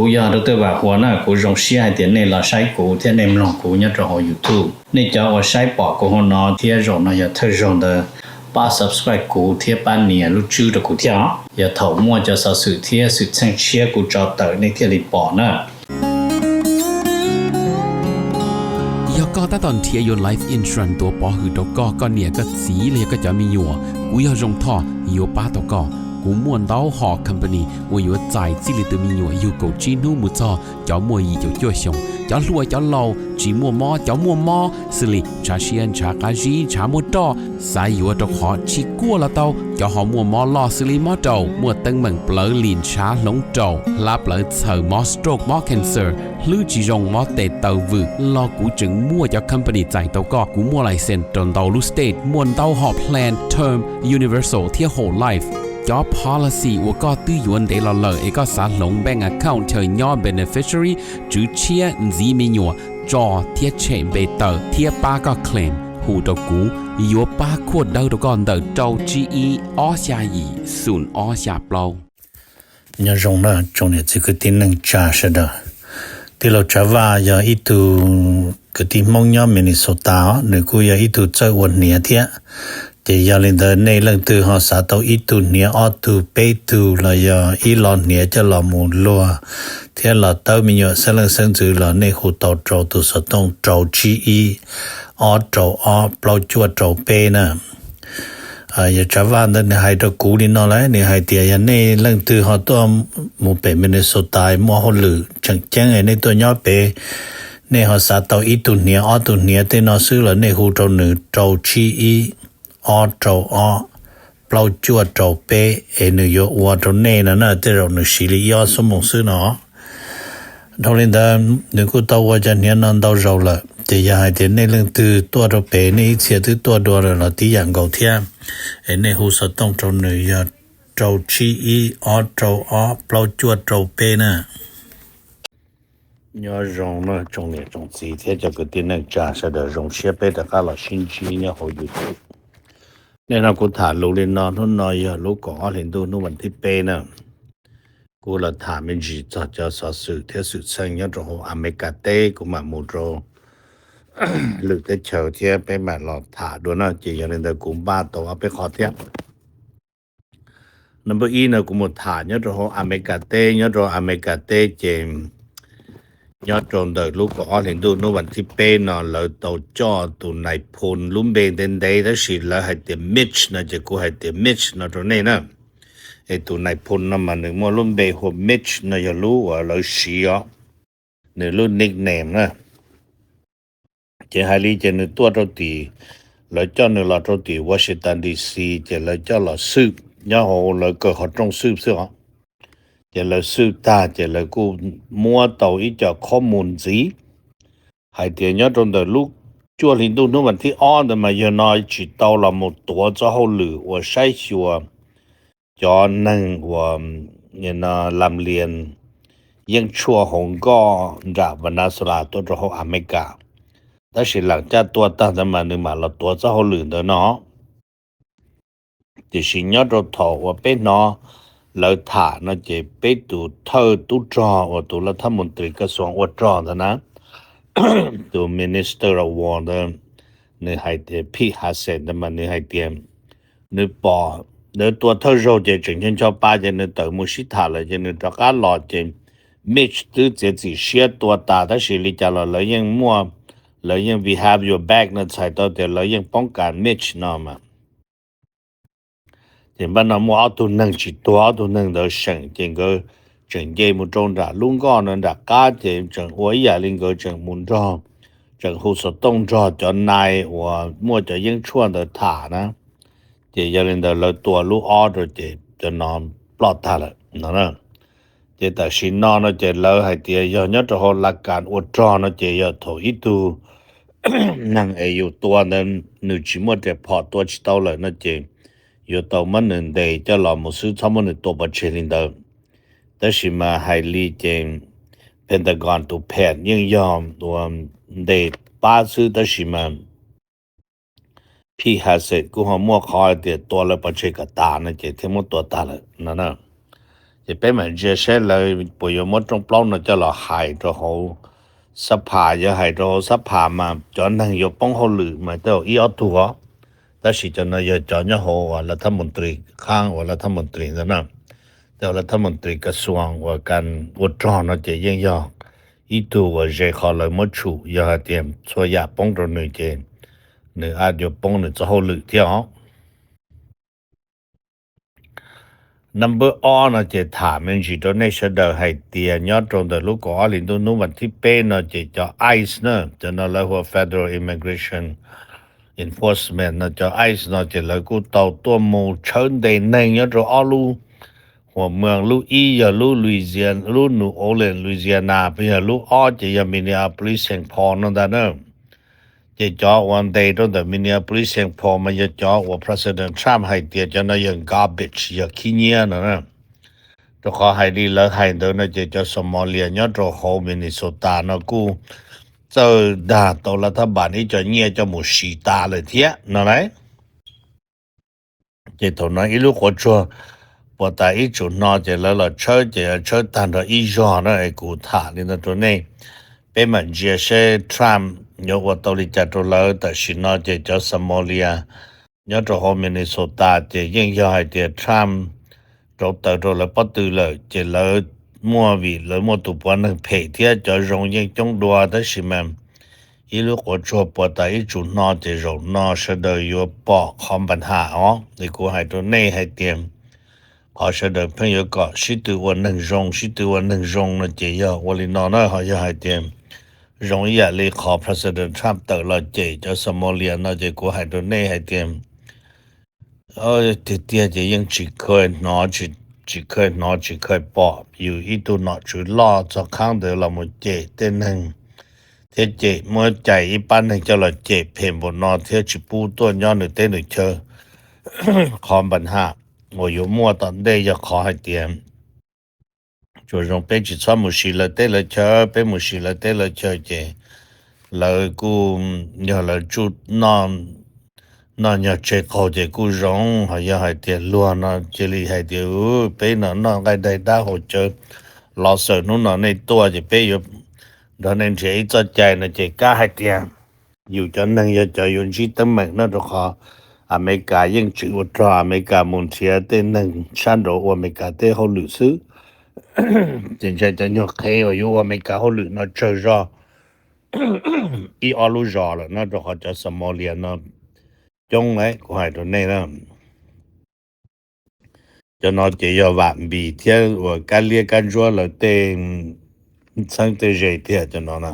Kuv yog Dr. Vam Huas na, kuv zoo siab hais tias nej los saib kuv thiab nej mloog kuv nyob rau hauv YouTube. Nej cov uas saib pom kuv hauv no thiab zaum no yog thawj zaug ntawd, pab subscribe kuv thiab pab nias lub tswb rau kuv thiab os. Yog thaum muaj cov xov xwm thiab xwm txheej tshiab kuv tso tawm nej thiaj li pom na. Yog koj tab tom nrhiav yuav life insurance tuav pov hwm rau koj, koj niam koj txiv los yog koj cov me nyuam, kuv yog Zoo Thoj yuav pab tau koj. Kuv muaj ntau hom company uas yuav txais txij li tus me nyuam yug kaum tsib hnub mus txog cov muaj yim caum cuaj xyoos, cov hluas cov laus, tsis muaj mob cov muaj mob, xws li ntshav siab ntshav qab zib ntshav muaj roj, xav yuav rau qhov tsis kuaj los tau, cov ho muaj mob loj xws li mob raum, muaj teeb meem plawv lim ntshav hloov raum, hlab plawv txhaws, mob stroke mob cancer, hlwb tsis zoo mob tes taw vwm los kuv tseem muaj cov company txais tau koj. Kuv muaj license rau ntau lub state, muaj ntau hom plan term, universal thiab whole life. Cov policy uas koj twb yuav ntev los lawm es koj xav hloov bank account chaw nyob beneficiary, tswv tshiab, ntxiv me nyuam, tso thiab tshem npe tawm thiab pab koj claim, hu rau kuv, yuav pab khuaj dawb rau koj ntawm rau tsib ib ob xya yim xoom ob xya plaub. Nyob zoo na tsoom niam txiv kwv tij neej tsa sawv daws. Tij laug Tsav Vaj yog ib tug kwv tij Hmoob nyob Minnesota os, nws kuj yog ib tug txawj ua hniav thiab. Ces yog li ntawd nej leej twg ho xav tau ib tug hniav ob tug peb tug los yog ib lo hniav coj los mus luag thiab los tawb me nyuam xeeb leej xeeb ntxwv los nej hu tau rau tus xov tooj rau tsib ib ob rau ob plaub cuaj rau peb na. Yog Tsav Vaj ntawd nws hais rau kuv li no lawm, nws hais tias yog nej leej twg ho tuaj mus pem Minnesota muaj hauj lwm tseem ceeb nej tuaj nyob pem, nej ho xav tau ib tug hniav ob tug hniav tej no xwb los nej hu rau nws rau tsib ib ob rau ob plaub cuaj rau peb es nws yuav ua rau nej no na, tej zaum nws siv li ib ob xuab moos xwb no. Dhau li ntawd nws kuj tau ua cov hniav no ntau zaus lawm, ces yog hais tias nej leej twg tuaj rau pem nej ib txhia twb tuaj dua lawm los tib yam nkaus thiab, es nej hu xov tooj rau nws yog rau tsib ib ob rau ob plaub cuaj rau peb na. Nyob zoo na tsoom niam tsoom txiv thiab cov kwv tij neej tsa sawv daws, zoo siab peb rov qab los sib ntsib nyob hauv YouTube. Nim no kuv tham lus li no, hnub no yog lub kaum ob hlis ntuj hnub vas thib peb na. Kuv los tham me ntsis txog cov xov xwm thiab xwm txheej nyob rau hauv Amelikas teb, kuv mam mus rau lwm teb chaws thiab peb mam los tham dua na, ces yog li ntawd kuv npaj tau ob peb qho thiab. Number ib no kuv mus tham nyob rau hauv Amelikas teb, nyob rau Amelikas teb ces nyob rau ntawm lub kaum ob hlis ntuj hnub vas thib peb no lawv tau coj tus nais phoo lub npe ntev ntev tab sis lawv hais tias Mitch no ces kuv hais tias Mitch no rau nej na. Es tus nais phoo no mas nws muaj lub npe hu ua Mitch no yog lub uas lawv siv os, nws lub nickname na. Ces hais li ces nws tuaj rau tim, lawv coj nws los rau tim Washington D C ces lawv coj los xwb, nyob hauv lawv kaw qhov rooj xwb xwb os. Ces lawv xwb tag ces lawv kuj muab tau ib co khob mus ntxiv hais tias nyob rau ntawm lub cuaj hli ntuj hnub vas thib ob ntawd mas yog no tsis tau los mus tuav txoj hauj lwm uas saib xyuas cov neeg uas lam lias yeeb tshuaj hauv nkoj nram Venezuela tuaj rau hauv Amelikas. Tab sis lam caj tua tag ntawd mas nws mam los tuav txoj hauj lwm ntawd no. Tiam sis nyob rau thaum uas peb hnov lawv tham no ces peb tus thawj tub rog uas tus laj thab mus tris kaj xuas ua rog ntawd na, tus Minister of War ntawd, nws hais tias Pete Hegseth ntawd mas nws hais tias nws pom lawv tua thawj zaug ces tseem ncho ncho pa ces nws tawm mus sib tham lawm ces nws rov qab los ces Mitch twb txiav txim siab tua tas tab sis li cas los lawv yeej muaj, lawv yeej we have your back no txhais tau tias lawv yeej poob kas Mitch no mas. Ces npaj no muaj ob tug neeg tsis tuag, ob tug neeg ntawd seem ces nkawd tseem nce mus rau nram lub nkoj no nram qab ces tseem ua ib yam li nkawd tseem mus nrog, tseem hu xov tooj nrog cov nai uas muaj cov yeeb tshuaj ntawd tham na. Ces yog li ntawd lawv tua lub ob rau ces cov no ploj tag lawm no. Ces tam sim no no ces lawv hais tias yog nyob rau hauv laj kas ua rog no ces yog thaum ib tug neeg es yus tua ntawd nws tsis muaj riam phom tua tsis tau lawm no ces yuav tau muab nws ntes coj los mus xwb, txhob muab nws tua pov tseg li ntawd. Tab sis mas hais li ces Pentagon tus pham yeej yog ua ntes pab xwb tab sis mas Pete Hegseth kuj ho muaj qhov hais tias tua lawv pov tseg kom tas no ces thiaj muab tua tas lawm no. Ces peb mam ntsia saib lawv puas yuav muab rooj plaub no coj los hais rau hauv xab phas. Yog hais rau hauv xab phas mas cov neeg yuav poob hauj lwm mas tej zaum ib ob tug os. Tab sis cov no yog cov nyob hauv uas lav thab mus tris, qhab uas lav thab mus tris ntawd na. Tej uas lav thab mus tris kas xuas uas kas ua rog no ces yeej yog ib tug uas ze qhov lawv muab tshum, yog hais tias txhua yam poob rau nws ces nws a yuav poob nws txoj hauj lwm thiab os. Number ob no ces tham me ntsis rau nej sawv daws hais tias nyob rau ntawm lub kaum ob hlis ntuj hnub vas thib peb no ces cov ice na, cov no lawv hu ua Federal Immigration Enforcement no, cov ice no ces lawv kuj tau tuaj mus tshawb ntes neeg nyob rau ob lub huas moos, lub ib yog lub Louisiana, lub New Orleans, Louisiana, yog lub ob ces yog Minneapolis Saint Paul no ntag na. Ces cov uas ntes rau ntawm Minneapolis Saint Paul mas yog cov uas President Trump hais tias cov no yog garbage, yog khib nyiab no na. Rau qhov hais li lawv hais ntawd no ces cov Somalia nyob rau hauv Minnesota no kuj txawj dag tau lav thab npas ib co nyiaj coj mus siv tas lawm thiab no lauj. Ces thaum no ib lub quav tsuag puas tas ib tsum hno ces lawv los tshawb ces tshawb tag nrho ib zog na. Es kuv tham li no rau nej, peb mam ntsia seb Trump yuav ua tau li cas rau lawv. Tam sim no ces cov Somalia nyob rau hauv Minnesota ces yeej yog hais tias Trump rauv taws rau lawv pob tw lawm ces lawv muaj, vim lawv muaj tus puav neeg phem thiab cov zoo yeej coob dua. Tab sis mas ib lub quav tsuag puas tas ib tsum hno ces zaum no sawv daws yuav pom qhov npa nham os. Es kuv hais rau nej hais tias qhov sawv daws pheej yuav kom sib tw ua neeg zoo, sib tw ua neeg zoo no ces yog ua li no na. Ho yog hais tias zoo ib yam li qhov President Trump tawm los cem cov Somalia no ces kuv hais rau nej hais tias tiag tiag ces yeej tsis kheev hnov, tsis kheev hnov tsis kheev pom yus ib tug nom tswv loj txog qhab ntawd los mus cem tej neeg thiab cem muab cais ib pab neeg coj los cem phem npaum no thiab tsis pub tuaj nyob nws teb nws chaw. Qhov npa nham uas yuav muaj tom ntej yog qhov hais tias tsuas zoo peb tsis txhob mus siv lawv teb lawv chaw. Peb mus siv lawv teb lawv chaw ces lawv kuj yog lawv tsuj noj nyog tseg qaug ces kuj zoo. Ho yog hais tias luag no cia li hais tias peb no noj nqaij daig dab haus cawv los xaws hnub no nej tuaj ces peb yuav nrog nej nrhiav ib txoj cai no ces kab hais tias yus cov neeg yog cov yuav ntsib teeb meem no, rau qhov Amelikas yeej tsis ua rog Amelikas mus nrhiav tej neeg sab nraud ua Amelikas tej hauj lwm xwb. Ces ntshai cov nyuag qhev uas yuav ua Amelikas hauj lwm no tsawg zog ib ob lub zos lawm no, rau qhov cov Somalia no coob lawm kuv hais rau nej na. Cov no ces yog vam npis thiab uas kab liab kab ntsuab lawv tej txheeb tej ze tiag cov no na.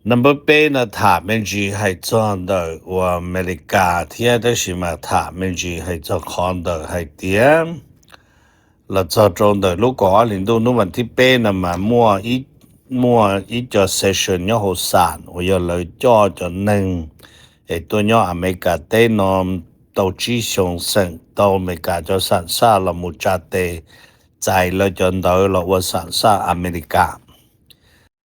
Number peb no tham me ntsis hais txog ntawm uas Amelikas thiab, tab sis mas tham me ntsis hais txog qhov ntawm hais tias los txog rau ntawm lub kaum ob hlis ntuj hnub vas thib peb no mas muaj ib, muaj ib co session nyob hauv xam uas yog lawv coj cov neeg es tuaj nyob Amelikas teb no tau tsib xyoos xeem tau Amelikas cov xam xaj los mus tsa tes txais lawv cov ntawv los ua xam xaj Amelikas.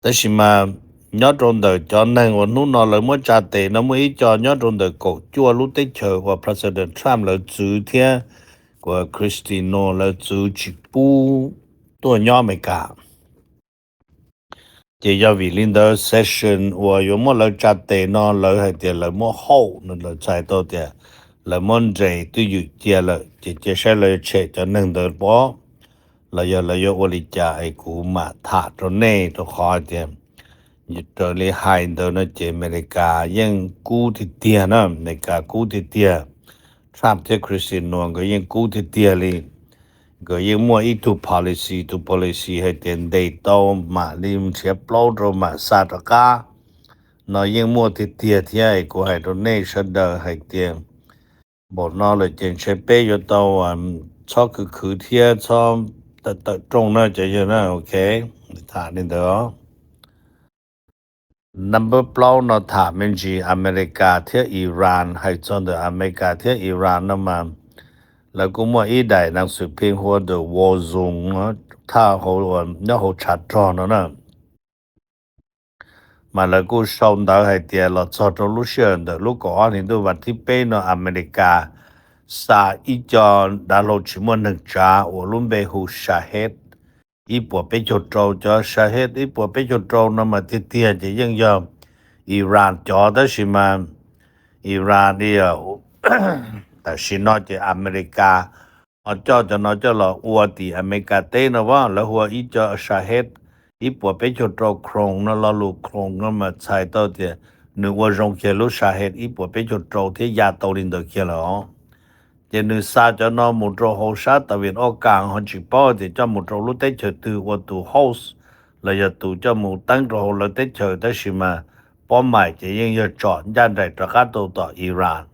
Tab sis mas nyob rau ntawm cov neeg uas hnub no lawv muab tsa tes no muaj ib co nyob rau ntawm kaum cuaj lub teb chaws uas President Trump lawv txwv thiab uas Kristi Noem lawv txwv tsis pub tuaj nyob Amelikas. Ces yog vim li ntawd session uas yuav muab lawv tsa tes no lawv hais tias lawv muab haum no, lawv txhais tau tias lawv muab nres twj ywm cia lawm, ces cia saib lawv tshem cov neeg ntawd pob los yog lawv yuav ua li cas es kuv mam tham rau nej, rau qhov hais tias raws li hais ntawd no ces Amelikas yeej kub tiag tiag na, Amelikas kub tiag tiag. Trump thiab Kristi Noem nkawd yeej kub tiag tiag li. Nkawd yeej muaj ib tug policy, tus policy hais tias ntes tau mam li nrhiav plaub rau mam xa rov qab no yeej muaj tiag tiag thiab. Kuv hais rau nej sawv daws hais tias npaum no lawm ces ntshe peb yuav tau txhob khwv khwv thiab txhob tawm tawm rooj na cov yawg na. Ok, tham li ntawd. Number plaub no tham me ntsis Amelikas thiab Iran. Hais txog ntawm Amelikas thiab Iran no mas lawv kuj muaj ib daim nas xwm phim hu ua The War Zone thaj hauv, nyob hauv tshav rog no na. Mas lawv kuj sau ntawv hais tias los txog rau lub sij hawm ntawm lub kaum ob hlis ntuj vas thib peb no Amelikas xa ib co dav hlau tsis muaj neeg tsav uas lub npe hu Shahed ib puas peb caug rau. Cov Shahed ib puas peb caug rau no mas tiag tiag ces yeej yog Iran cov, tab sis mas Iran, tam sim no ces Amelikas ho coj cov no coj los ua tim Amelikas teb no as. Lawv hu ua ib co Shahed ib puas peb caug rau. Khoom no, lo lus khoom no mas txhais tau tias nws ua zoo kiag lub Shahed ib puas peb caug rau thiab ya tau li ntawd kiag lawm os. Ces nws xa cov no mus rau hauv sab tas vim ob kas ho tsis paub tias coj mus rau lub teb chaws twg ua tus host los yog tus coj mus teeb rau hauv lawv teb chaws, tab sis mas pob maim ces yeej yog tsom ncaj nraim rov qab rau tom Iran.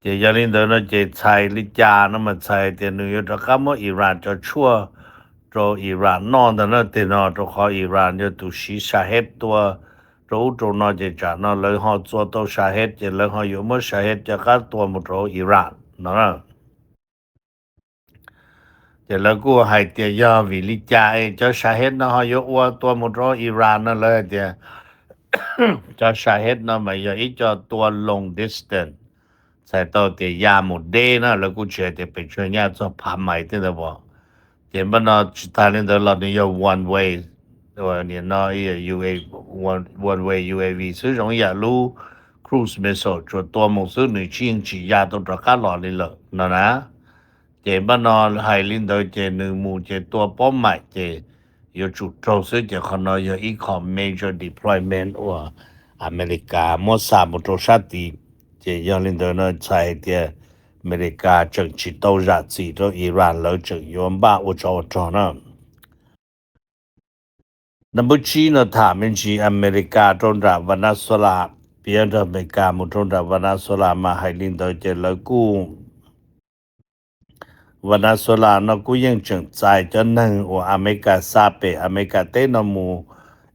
Ces yog li ntawd no ces txhais li cas no mas txhais tias nws yuav rov qab muab Iran cov tshuaj rau Iran noj ntag na. Tej no rau qhov Iran yog tus siv Shahed tua rau ub rau no ces tsam no lawv ho txua tau Shahed ces lawv ho yuav muab Shahed coj qab tua mus rau Iran no. Ces lawv kuj hais tias yog vim li cas es cov Shahed no ho yuav ua tua mus rau Iran no, lawv hais tias cov Shahed no mas yog ib co tua long distance, txhais tau tias ya mus deb na, lawv kuj tsis hais tias pes tsawg, nyaj txog phav mais tej ntawd as. Ces npaj no tsis tas li ntawd los nws yog one way, nim no one way U A V xwb, zoo ib yam lub cruise missile, tsuas tua mus xwb, nws tsis, yeej tsis ya tau rov qab los li lawm no na. Ces npaj no hais li ntawd ces nws mus ces tua pob maim ces yuav tsum raug xwb, ces qhov no yog ib qho major deployment uas Amelikas muab xa mus rau sab tid. Ces yog li ntawd no txhais hais tias Amelikas tseem tsis tau zam txim rau Iran, lawv tseem yuav npaj ua tsov ua rog na. Nab npawb tsib no tham me ntsis Amelikas rau nram Venezuela, piav nrog Amelikas mus rau nram Venezuela mas hais li ntawd ces lawv kuj, Venezuela no kuj yeej tseem txais cov neeg uas Amelikas xa pem Amelikas teb no mus,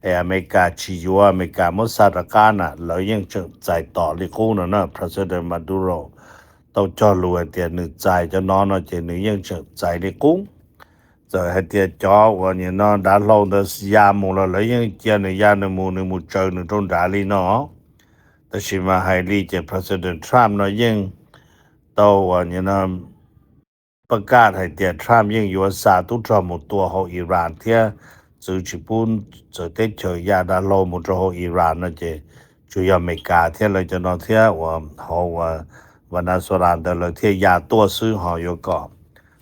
es Amelikas tsis yuav, Amelikas muab xa rov qab na, lawv yeej tseem txais tos li qub no na. President Maduro tau cog lus hais tias nws txais cov no no ces nws yeej tseem txais li qub. Txawm hais tias cov uas nim no dav hlau ntawd ya mus los lawv yeej cia nws ya nws mus, nws mus tsaws nws rau nrad li no. Tab sis mas hais li ces President Trump no yeej tau uas nim no pab kaj hais tias Trump yeej yuav xa tub rog mus tua hauv Iran thiab txwv tsis pub txawv teb chaws ya dav hlau mus rau hauv Iran no ces tsuas yog Amelikas thiab lawv cov no thiab uas hauv uas Venezuela ntawd lawv thiaj ya tuaj xwb, ho yuav kom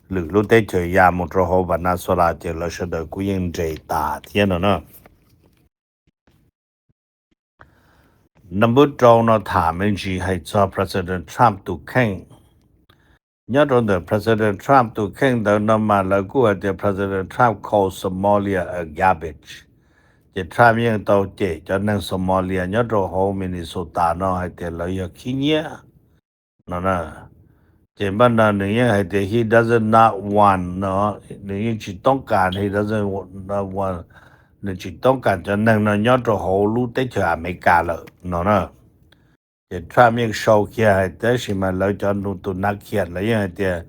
lwm lub teb chaws ya mus rau hauv Venezuela ces lawv sawv daws kuj yeej nres tas thiab no na. Nab npawb rau no tham me ntsis hais txog President Trump tus kheej. Nyob rau ntawm President Trump tus kheej ntawd no mas lawv kuj hais tias President Trump call Somalia a garbage. Ces Trump yeej tau cem cov neeg Somalia nyob rau hauv Minnesota no hais tias lawv yog khib nyiab no na. Ces npaj no nws yeej hais tias he doesn't not want no, nws yeej tsis toob kas, he doesn't want, nws tsis toob kas cov neeg no nyob rau hauv lub teb chaws Amelikas lawm no na. Ces Trump yeej sau kiag hais tias tab sis mas lawv cov tus nav khiam lawv yeej hais tias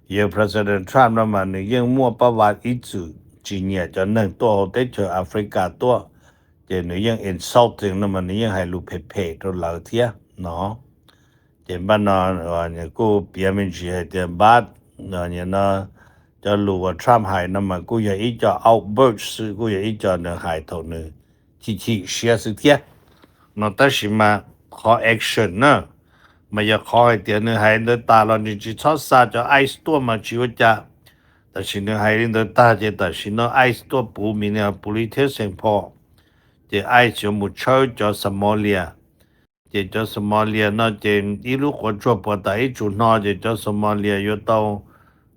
yawg President Trump no mas nws yeej muaj pab vav ib txwm tsis nyiam cov neeg tuaj hauv teb chaws Africa tuaj, ces nws yeej insulting no mas nws yeej hais lus phem phem rau lawv thiab no. Ces npaj no kuj piav me ntsis hais tias npaj no cov lus uas Trump hais no mas kuj yog ib co outburst xwb, kuj yog ib co nws hais thaum nws chim chim siab xwb thiab no. Tab sis mas qhov action na, mas yog qhov hais tias nws hais ntawd tas los nws tsis txhob xa cov ice tuaj mas tsis ua cas. Tab sis nws hais li ntawd tag ces tam sim no ice tuaj puv Minneapolis thiab Saint Paul, ces ice yuav mus tshawb cov Somalia. Ces cov Somalia no ces ib lub quav tsuag puas tas ib tsu hno ces cov Somalia yuav tau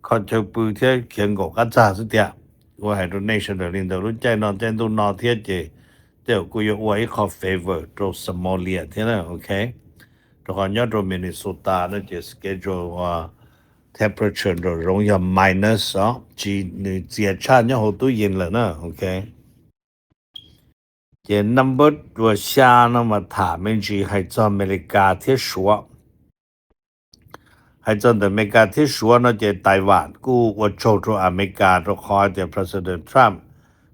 kho chaw pw thiab khiav nkaum qab txag xwb tiag. Kuv hais rau nej sawv daws li ntawd, lub caij no caij ntuj no thiab ces tej zaum kuj yuav ua ib qho favor rau Somalia thiab na, ok. Rau qhov nyob rau Minnesota no ces schedule temperature nram zoov yog minus os, tsis, nws txias tshaj nyob hauv tub yees lawm na, ok. Ces number uas xya no mas tham me ntsis hais txog Amelikas thiab Suav. Hais txog ntawm Amelikas thiab Suav no ces Taiwan kuj ua tsaug rau Amelikas rau qhov tias President Trump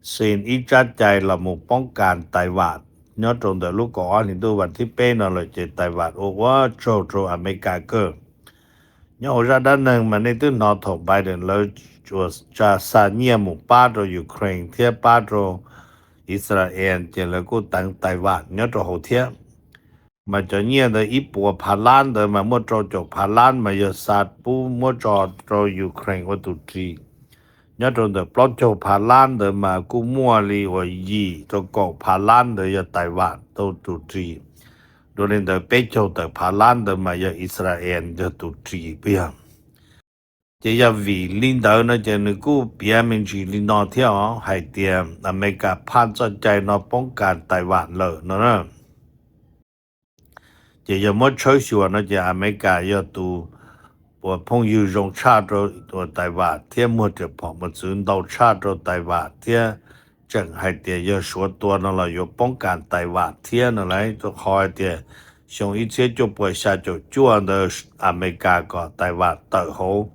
sign ib tsab cai los mus poob kas Taiwan nyob rau ntawm lub kaum ob hlis ntuj vas thib peb no lawm ces Taiwan ua ua tsaug rau Amelikas kawg. Nyob hauv zaj dab neeg mas nej twb hnov thaum Biden lawv tsa xa nyiaj mus pab rau Ukraine thiab pab rau Israel ces lawv kuj teev Taiwan nyob rau hauv thiab. Mas cov nyiaj ntawd ib puas phav lab ntawd mas muaj rau caum phav lab mas yog xa pub muab tso rau Ukraine ua tus ris. Nyob rau ntawm plaub caug phav lab ntawd mas kuj muaj li uas yim rau kaum phav lab ntawd yog Taiwan tau tus ris. Dua li ntawd peb caug tawm phav lab ntawd mas yog Israel yog tus ris puas yog? Ces yog vim li ntawd no ces nws kuj piav me ntsis li no thiab os, hais tias Amelikas phaj txoj cai no poob kas Taiwan lawm no na. Ces yog muab tshawb xyuas no ces Amelikas yog tus uas phooj ywg zoo tshaj rau uas Taiwan thiab muag riam phom mos txwv ntau tshaj rau Taiwan thiab tseem hais tias yog Suav tua no los yuav poob kas Taiwan thiab no lauj, rau qhov hais tias xyoo ib txhiab cuaj puas xya caum cuaj ntawd Amelikas kom Taiwan tawm hauv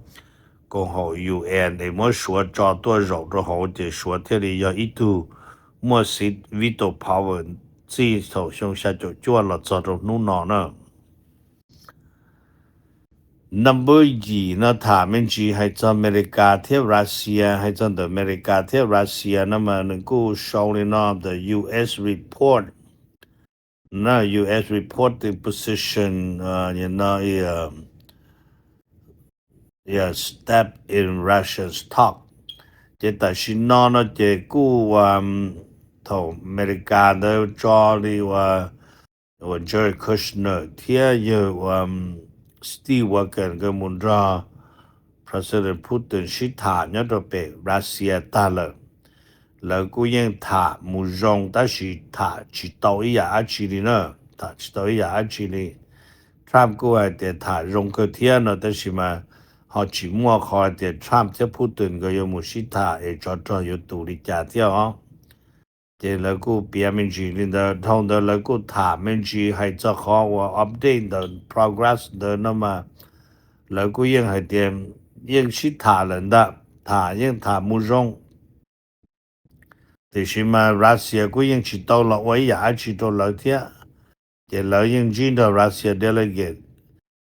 koom haum U N es muab Suav tso tuaj zaum rau hauv ces Suav thiaj li yog ib tug muaj veto power txij thaum xyoo xya caum cuaj los txog rau hnub no na. Number yim no tham me ntsis hais txog Amelikas thiab Russia, hais txog ntawm Amelikas thiab Russia no mas nws kuj sau li no, the U S report, no U S reporting position, no step in Russia's talk. Ces tam sim no no ces kuj thaum Amelikas ntawd tso li uas uas Jared Kushner thiab yawg uas Steve Witkoff nkawd mus nrog President Putin sib tham nyob rau pem Russia tag lawm. Lawv kuj yeej tham mus zoo tab sis tham tsis tau ib yam dab tsi li na, tham tsis tau ib yam dab tsi li. Trump kuj hais tias tham zoo kawg thiab no tab sis mas ho tsis muaj qhov hais tias Trump thiab Putin nkawd yuav mus sib tham es tsov rog yuav tus li cas thiab os. Ces lawv kuj piav me ntsis li ntawd, dhau ntawd lawv kuj tham me ntsis hais txog qhov uas update ntawm progress ntawd no mas lawv kuj yeej hais tias yeej sib tham lawm ntag, tham yeej tham mus zoo. Tiam sis mas Russia kuj yeej tsis tau los ua ib yam dab tsi rau lawv thiab. Ces lawv yeej ntsib nrog Russia delegate,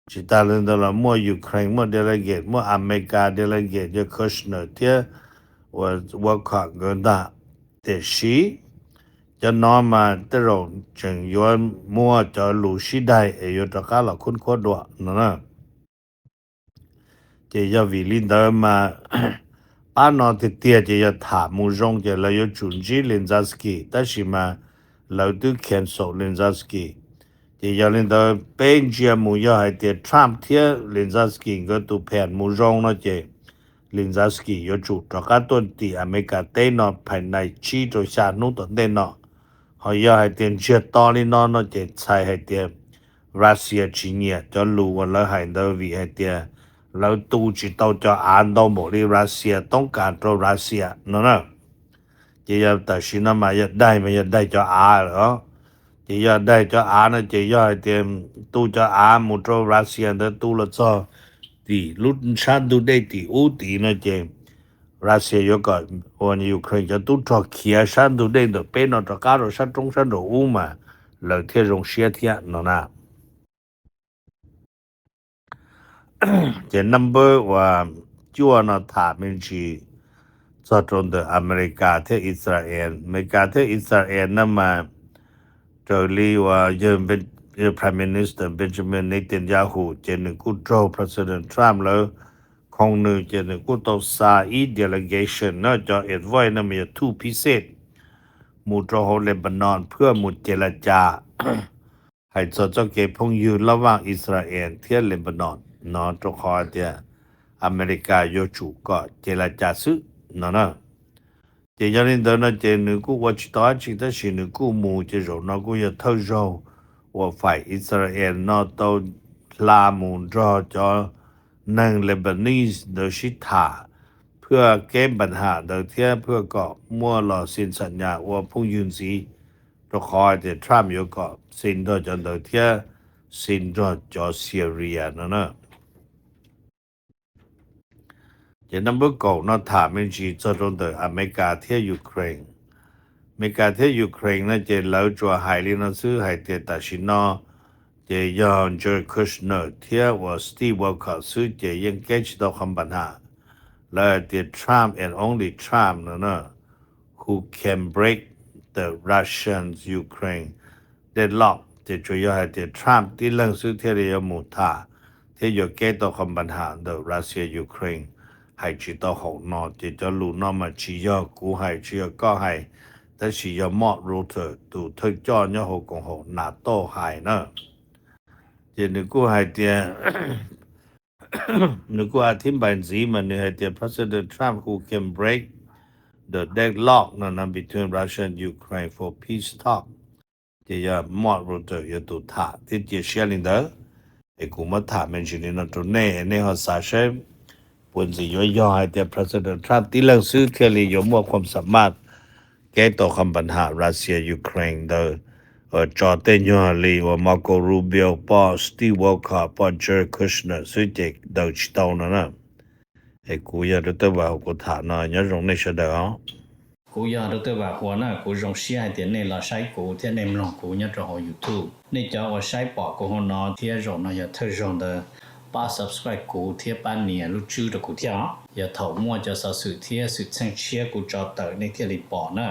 tsis tas li ntawd los muaj Ukraine muaj delegate, muaj Amelikas delegate yog Kushner thiab uas Witkoff nkawd ntag. Tiam sis cov no mas tej zaum tseem yuav muaj cov lus sib daig es yuav rov qab los khub khuab dua no na. Ces yog vim li ntawd mas pab no tiag tiag ces yog tham mus zoo ces lawv yuav tsum ntsib Zelensky, tab sis mas lawv twb cancel Zelensky. Ces yog li ntawd peb ntsia mus yog hais tias Trump thiab Zelensky nkawd tus pham mus zoo no ces Zelensky yuav tsum rov qab tuaj tim Amelikas teb no phais nais tsib rau xya hnub tom ntej no. Ho yog hais tias ntsiag to li no no ces txhais hais tias Russia tsis nyiam cov lus uas lawv hais ntawd vim hais tias lawv tu tsis tau cov av ntau npaum li Russia toob kas rau Russia no na. Ces yog tam sim no mas yog daig mas yog daig cov av lawm os. Ces yog daig cov av no ces yog hais tias tu cov av mus rau Russia ntawd tu los txog tim lub sab ntug dej tim ub tid no ces Russia yuav kom uas Ukraine cov tub rog khiav sab ntug dej ntawm peb no rov qab rau sab roob sab nraum ub mas lawv thiaj zoo siab thiab no na. Ces number uas cuaj no tham me ntsis txog rau ntawm Amelikas thiab Israel. Amelikas thiab Israel no mas raws li uas yawg Prime Minister Benjamin Netanyahu ces nws kuj raug President Trump lawv khoo nws ces nws kuj tau xa ib delegation no cov envoy no mas yog two pieces mus rau hauv Lebanon phwj mus ces la cas hais txog txoj kev phooj ywg laj vaj Israel thiab Lebanon no rau qhov tias Amelikas yuav tsum kom ces la cas xwb no na. Ces yog li ntawd no ces nws kuj ua tsis tau dab tsi tab sis nws kuj mus ces zaum no kuj yog thawj zaug uas faim Israel no tau hla mus nrog cov neeg Lebanese ntawd sib tham phwj keb npan ham ntawd thiab phwj kom muaj los xi ntxham nyas ua phooj ywg ntxiv rau qhov tias Trump yuav kom xi nrog cov ntawd thiab xi nrog cov Syria no na. Ces number kaum no tham me ntsis txog rau ntawm Amelikas thiab Ukraine. Amelikas thiab Ukraine no ces lawv tsuas hais li no xwb hais tias tam sim no Ces yog Jared Kushner thiab uas Steve Witkoff xwb ces yeej keb tsis tau qhov npa nham. Lawv hais tias Trump and only Trump no na, who can break the Russian-Ukraine deadlock. Ces tsuas yog hais tias Trump tib leeg xwb thiaj li yuav mus tham thiab yuav keb tau qhov npa nham ntawm Russia Ukraine. Hais tsis tau haum no ces cov lus no mas tsis yog kuv hais tsis yog koj hais, tab sis yog Mark Rutte tus thawj coj nyob hauv koom haum NATO hais na. Ces nws kuj hais tias, nws kuj a thib npais ntxiv mas nws hais tias President Trump who can break the deadlock no between Russia and Ukraine for peace talk. Ces yog Mark Rutte yog tus tham thiab cia siab li ntawd. Es kuv muab tham me ntsis li no rau nej, nej ho xav saib puas ntxim yuav yog hais tias President Trump tib leeg xwb thiaj li yuav muaj qhov xam maj keb tau qhov npa nham Russia Ukraine ntawd, tso tej nyuag li uas Marco Rubio pom Steve Witkoff pom Jared Kushner xwb ces daws tsis tau no na. Es kuv yog Dr. Vam Huas kuv tham no, nyob zoo nej sawv daws os. Kuv yog Dr. Vam Huas na, kuv zoo siab hais tias nej los saib kuv thiab nej mloog kuv nyob rau hauv YouTube. Nej cov uas saib pom kuv hauv no thiab zaum no yog thawj zaug ntawd, pab subscribe kuv thiab pab nias lub tswb rau kuv thiab os. Yog thaum muaj cov xov xwm thiab xwm txheej tshiab kuv tso tawm nej thiaj li pom na.